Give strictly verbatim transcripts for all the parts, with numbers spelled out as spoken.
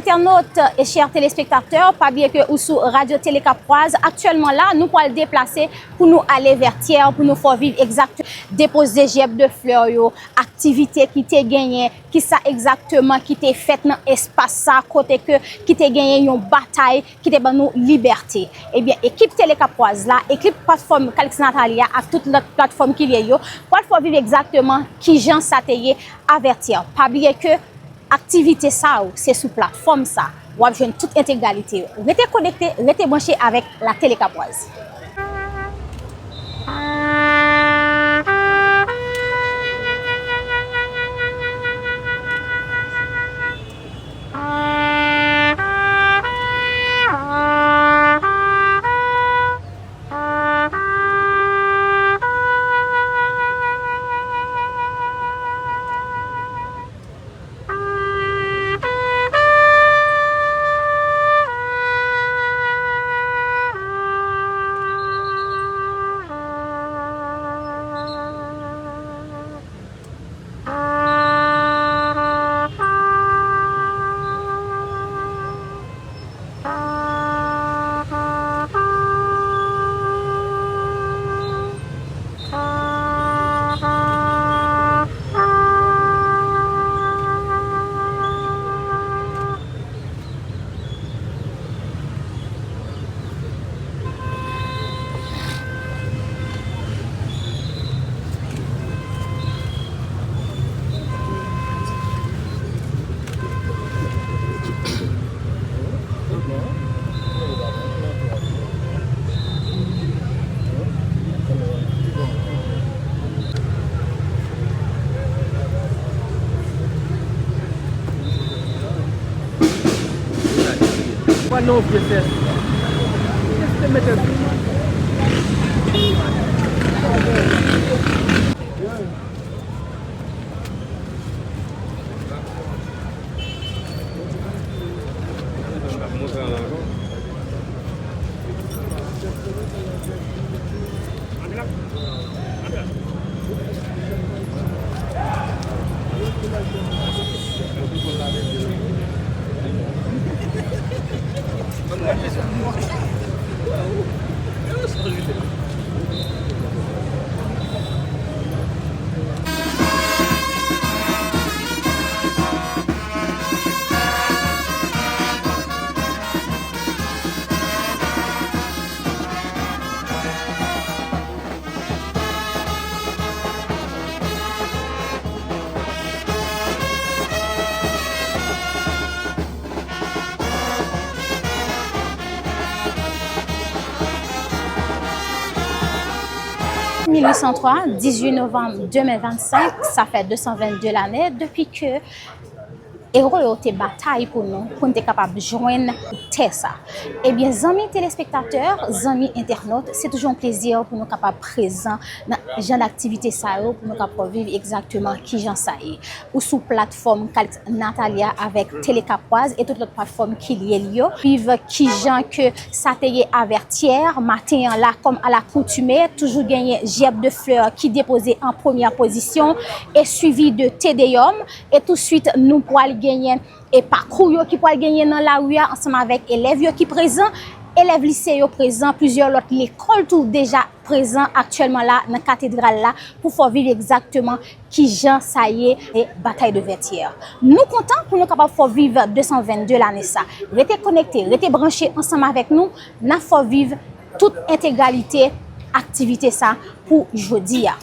Entènot e chè telespektatè, pa bliye ke ou sou Radyo Tele Kapwaz. Aktyèlman la, nou pral deplase pou nou ale Vètyè, pou nou fè w viv egzakte, depoze jèb de flè yo, aktivite ki te genyen, kisa egzakteman ki te fèt nan espas sa, kote ke ki te genyen yon batay ki te ban nou libète. Ebyen, ekip Tele Kapwaz la, ekip platfòm Calix Natalia ak tout lòt platfòm ki lye yo, pral fè w viv egzakteman kijan sa te ye a Vètyè. Pa bliye ke aktivite sa yo, se sou platfòm sa, w ap jwenn tout entegralite yo. Rete konekte, rete branche avèk La Tele Kapwaz. Pran non vye fès. Teste mete sou mwen. Mil uit san twa, dizuit novanm de mil vennsenk, sa fè de san vennde lane depi ke ewo yo te batay pou nou, pou n te kapab jwenn tè sa. Ebyen, zanmi telespektatè, zanmi entènot, se toujou yon plezi pou nou kapab prezan nan jan d aktivite sa yo, pou nou kapab viv egzakteman kijan sa ye. Ou sou platfòm Calix Natalia avèk Tele Kapwaz e tout lòt platfòm ki lye l yo. Viv kijan ke sa te ye a Vètyè, maten an la, kòm alakoutime, toujou genyen jèb de flè ki depoze an premyè pozisyon e swivi de Te Deyòm. E touswit, nou pral genyen e pakou yo ki pral genyen nan lari a ansanm avèk elèv yo ki prezan, elèv lise yo prezan, plizyè lòt lekòl tou deja prezan aktyèlman la nan katedral la pou fè w viv egzakteman kijan sa ye e batay de Vètyè. Nou kontan pou nou kapab fè w viv de san vennde lane sa. Rete konekte, rete branche ansanm avèk nou, n ap fè w viv tout entegralite aktivite sa pou jodi a.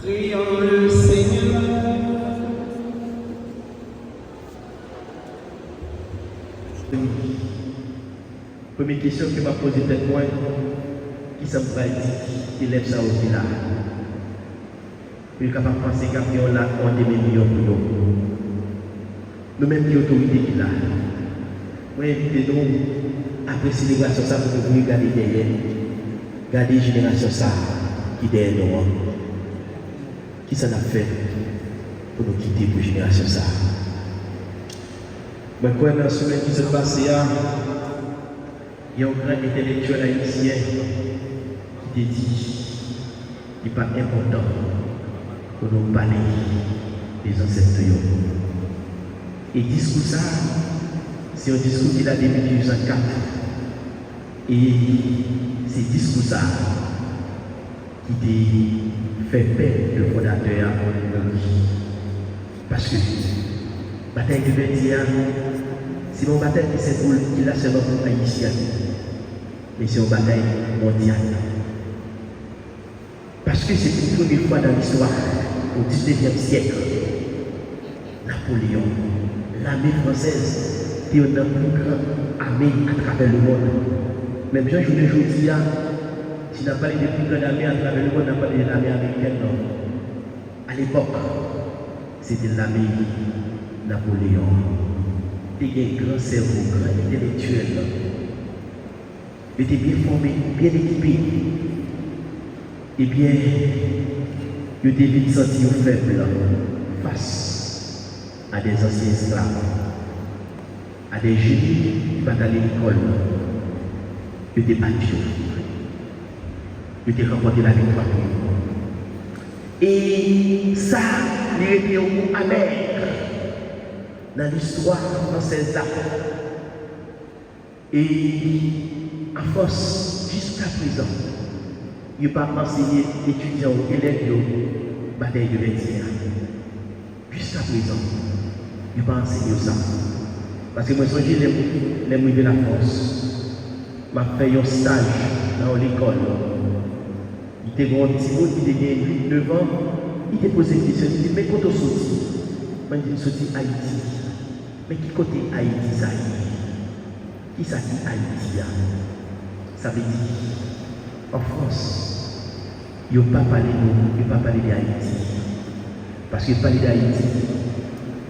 Prions le Seigneur. Premye kesyon ke m ap poze tèt mwen, kisa m pral di elèv sa yo ki la? Pou yo kapab panse k ap gen yon la, yon de milyon pou yo. Nou menm ki otorite ki la, mwen envite nou, apre selebrasyon sa, pou nou vire gade dèyè, gade jenerasyon sa ki dèyè nou an. Kisa n ap fè pou nou kite pou jenerasyon sa? Mwen kwè nan semèn ki sot pase a, gen yon gran entèlektyèl ayisyen ki te di, li pa enpòtan pou nou pale de zansèt nou yo. E diskou sa a, se yon diskou ki la depi mil uit san kat. E se diskou sa a ki te fè pè de fondatè a mouri. Paske batay de Vètyè a, se pa yon batay ki senbolik, ki la sèlman pou Ayisyen, men se yon batay mondyal. Paske se pou premye fwa nan listwa, o diznevyèm syèk, Napoleyon, lame fransèz, te youn nan pli gran ame atravè lemonn. Menm jan jounen jodi a, si n ap pale de pli gran ame atravè lemonn, n ap pale de lame amerikèn nan. Alepòk, se te lame Napoleyon. Te gen gran sèvo, gran entèlektyèl. Yo te byen fòme, byen ekipe. Ebyen, yo te vin santi yo fèb fas à des anciens esclaves, à des jeunes ki pa t ale lekòl, yo te bat yo. Yo te ranpòte laviktwa pou yo. E sa, li rete yon gou amè nan listwa fransèz la. E an Frans, jiskaprezan, yo pa ansenye etidyan yo, elèv yo, batay de Vètyè a. Jiskaprezan, yo pa ansenye yo sa. Paske mwen sonje lè m, lè m rive Lafrans, m ap fè yon staj nan yon lekòl. Li te gen yon timoun ki te gen uit, nèf an, li te poze m kesyon, li di, "Men kote w soti?" Mwen di, "M soti Ayiti." "Men ki kote Ayiti sa ye? Kisa ki Ayiti a?" Sa vle di, an Frans, yo pa pale nou, yo pa pale de Ayiti. Paske pale de Ayiti,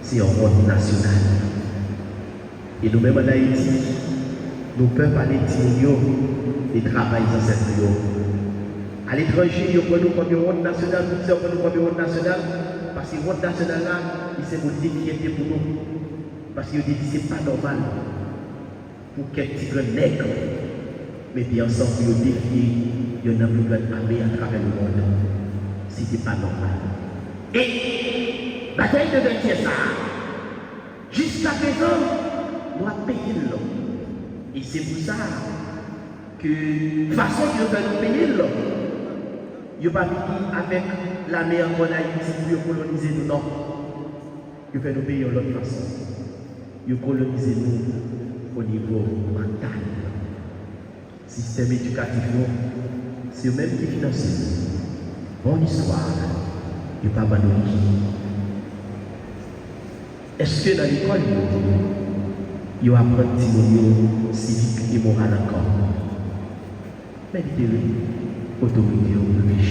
se yon wont nasyonal. E nou menm ann Ayiti, nou pè pale timoun yo de travay zansèt nou yo. Aletranje, yo pran nou kòm yon wont nasyonal. Poukisa yo pran nou kòm yon wont nasyonal? Paske wont nasyonal la, li senbolize fyète pou nou. Paske yo te di se pa nòmal pou kèk ti grenn nèg mete ansanm pou yo defye yonn nan pli grann ame atravè lemonn. Se te pa nòmal. E batay de Vètyè sa a, jiskaprezan, nou ap peye l. E se pou sa ke fason ke yo fè nou peye l, yo pa vini avèk lame ankò ann Ayiti pou yo kolonize nou, non. Yo fè nou peye yon lòt fason. Yo kolonize nou o nivo mantal. Sistèm edikatif nou, se yo menm ki finanse l. Bon istwa, yo pa ban nou li. Èske nan lekòl yo, yo aprann timoun yo sivik e moral ankò? Men li te rele otorite yo pou yo